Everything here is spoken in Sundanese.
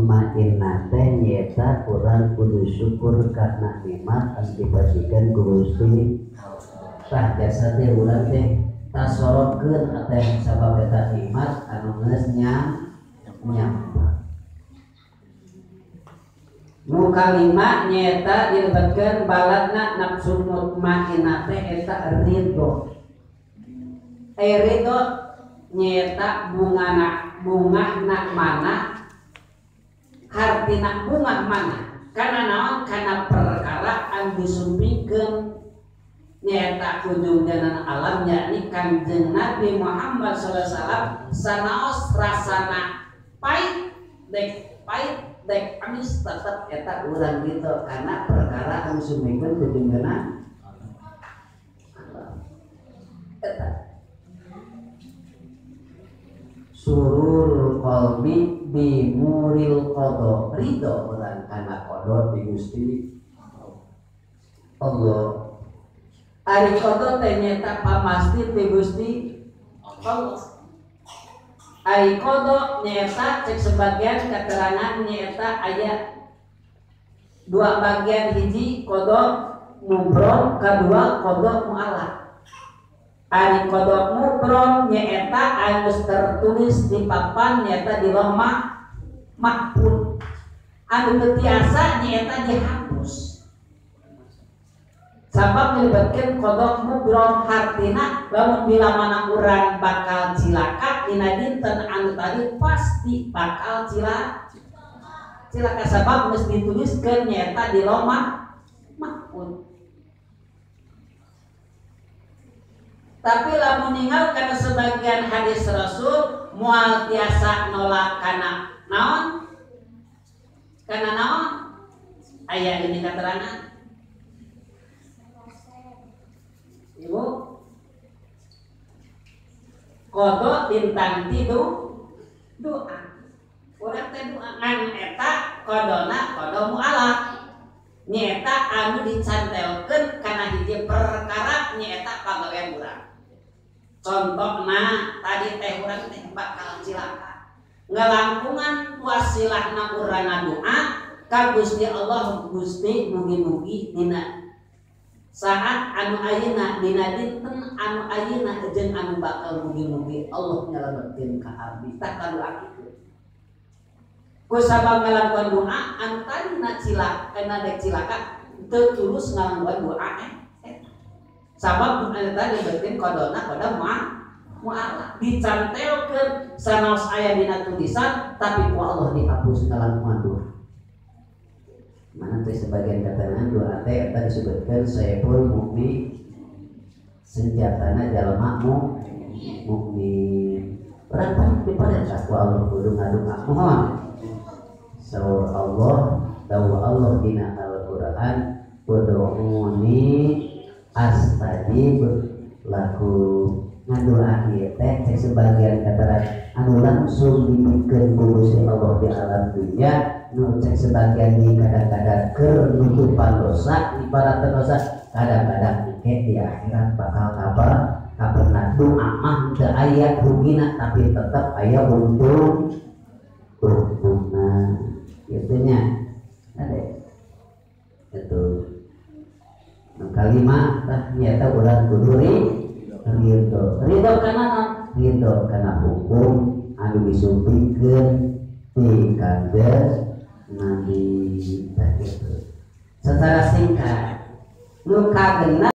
mutmainnah teh nyaeta urang kudu syukur kana nikmat anu dipasihkeun ku Gusti. Tah jasa teh urang teh tasorotkeun teh sabab eta nikmat anu geus nyampa. Nu kalima nyaeta dilebetkeun baladna nafsu mutmainnah teh eta ridho. Ridho nyaeta bungana bungahna mana hartina bungah mana kana naon kana perkara anu disumpingkeun nyaeta ujung jalan alam yakni Kanjeng Nabi Muhammad sallallahu alaihi wasallam sanaos rasana pahit dek amis tetep eta urang gitu karena perkara anu disumpingkeun ujung jalan alam eta sururul qalbi bimuril qada ridho urang kana qada di Gusti Allah. Ari qada teh nyaeta pamasti ti Gusti Allah. Ari qada nyaeta cek sebagian keterangan nyaeta aya dua bagian, hiji qada mubrom, kadua qada mu'allaq. Ari qada mubrom nyaeta anu tertulis di papan nyaeta di loh mahfud. Anu teu tiasa nyaeta dihapus. Sabab melibatkan qada mubrom hartina lamun bila mana urang bakal cilaka dina dinten anu tadi pasti bakal cilaka sabab geus dituliskeun nyaeta di loh mahfud. Tapi lamun ninggal kana sebagian hadis Rasul moal tiasa nolak kana naon? Kana naon? Aya ini keterangan. Ibu qada bintang tidu doa. Urang teh doa ngan eta qadona qada mu'alaq. Nyaeta anu dicantelkeun kana hiji perkara nyaeta pagawean urang. Contohna tadi teh urang teh bakal cilaka. Ngalangkungan wasilahna urang ngadoa ka Gusti Allah, Gusti mugi-mugi dina saat anu ayeuna dina dinten anu ayeuna jeung anu bakal mugi-mugi Allah nyalametkeun ka abdi. Tah kadoa kitu. Ku sabab ngalangkungan doa anu tadina cilaka dek cilaka teu tulus ngalangkungan doa eta. Sabab anu tadi dibetkeun qadona qada mu'alaq dicantelkeun sanaos aya dina tulisan tapi ku Allah dihapus ngalangkungan doa. Mana teh sebagian keterangan doa teh eta disebutkeun saiful mukmin senjatana jalma mukmin. Urang pan diperintah ku Allah kudu ngadoa mohon. Saur Allah dawuh Allah dina Al-Qur'an ud'uni astajib lakum. Ngadoa ieu teh cek sebagian keterangan anu langsung dibikeun ku Gusti Allah di alam dunya nu cek sebagian di kadang-kadang keur nutupan dosa ibarat dosa kadang-kadang engke di akhirat bakal kabar kabarna doa mah teu aya rugina tapi tetep aya untung untungna kitu nya ada itu nu kalima tah nyaeta urang kudu ridho. Ridho kana ridho kana hukum anu disumpingkeun ti Kanjeng Nabi tah kitu. Secara singkat nu kagenep